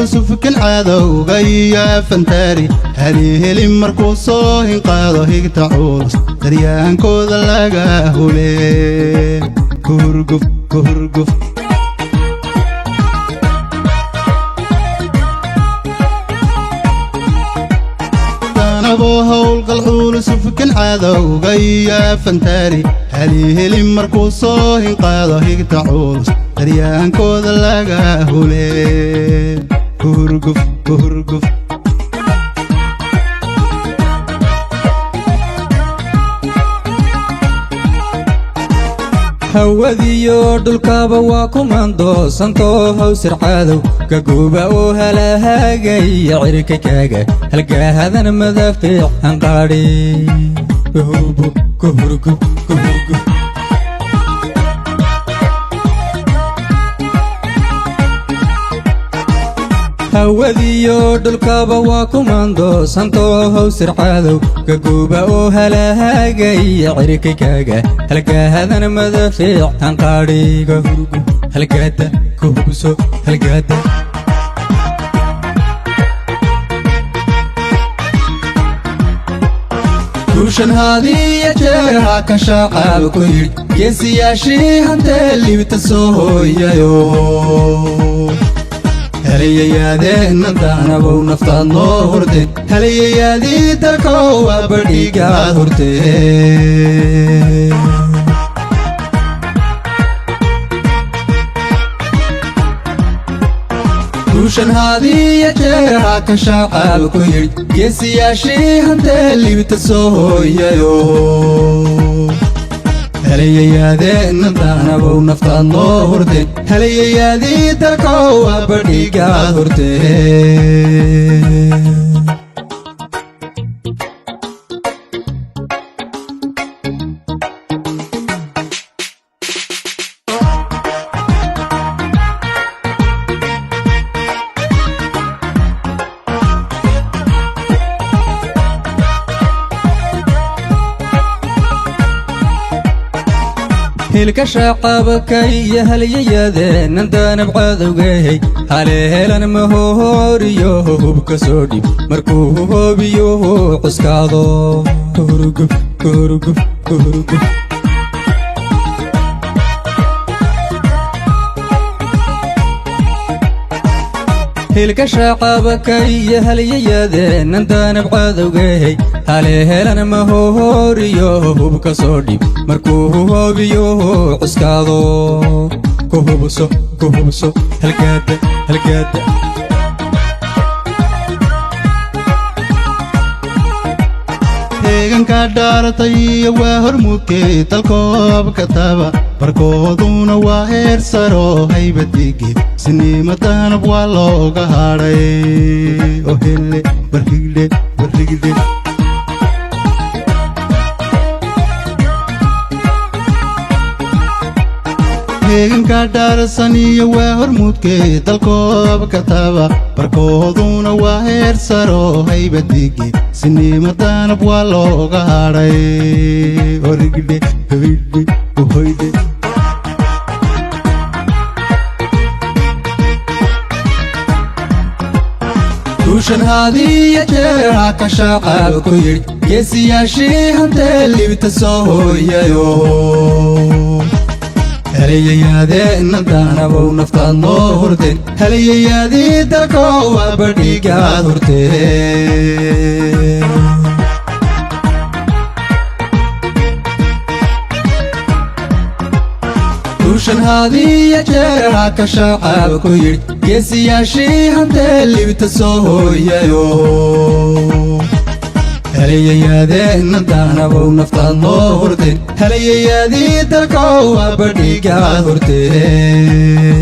Culus fikin cadowga iyo afantaari haliheli markuu soo hinqaado higta culus daryaankooda laga hule. Kuhurguf kuhurguf. Danabo howlgal culus fikin cadowga iyo afantaari haliheli markuu soo hinqaado higta culus daryaankooda laga hule. Kuhurguf kuhurguf. Hawadiyo dhulkaba waa kumandoosantoo hawsir cadow gaguuba oo halahaagaya cirka kaaga halgaahadan madaafiic hanqaadhi. Kuhurbu kuhurgub kuhurgub. Hawadiyo dhulkaba waa kumandoosantoo hawsir cadow gaguuba oo halahaagaya cirka kaaga halgaahadan madaafiic hanqaadhi. Kahurgub halgaada kuhubso halgaada. Guushan haadiya jeer ha ka shaqaab ku yidhi geesiyaashii hantee libta soo hooyayo. Helayayaadeenna daanabow naftaad noo hurteen, helayayaadii dalkow waa badhigaad hurteen. Guushan haadiya jeer ha ka shaqaab ku yidhi geesiyaashii hantee libta soo hooyayo. Helayayaadeenna daanabow naftaad noo hurteen, helayayaadii dalkow waa badhigaad hurteen. Hilka shacabka iyo halyayadeennan danab cadowgahey halehelan mahohoriyo hubka soo dhib markuu hoobiyo cuskaado. Kuhurgub kuhurgub kuhurgub. Hilka shacabka iyo halyayadeennan danab cadowgahey halehelan mahohoriyo hubka soo dhib markuu hoobiyo cuskaado. Kuhubso kuhubso halgaada halgaada. Heeganka dhaaratay iyo waa hormuudkee dalkoobka taba barkooduna waa heer saro haybadigi sinima danab waa looga hadhay oo hele warhigdhe warhigdhe. Heeganka dhaarsan iyo waa hormuudkee dalkoobka taba barkooduna waa heer saro haybadigi sinima danab waa looga hadhay origdhe hoydhe uhoydhe. Guushan haadiya jeer ha ka shaqaab ku yidhi geesiyaashii hantee libta soo hooyayo. Helayayaadeenna daanabow naftaad noo hurteen, helayayaadii dalkow waa badhigaad hurteen. Guushan haadiya jeer ha ka shaqaab ku yidhi geesiyaashii hantee libta soo hooyayo. Helayayaadeenna daanabow naftaad noo hurteen, helayayaadii dalkow waa badhigaad hurteen.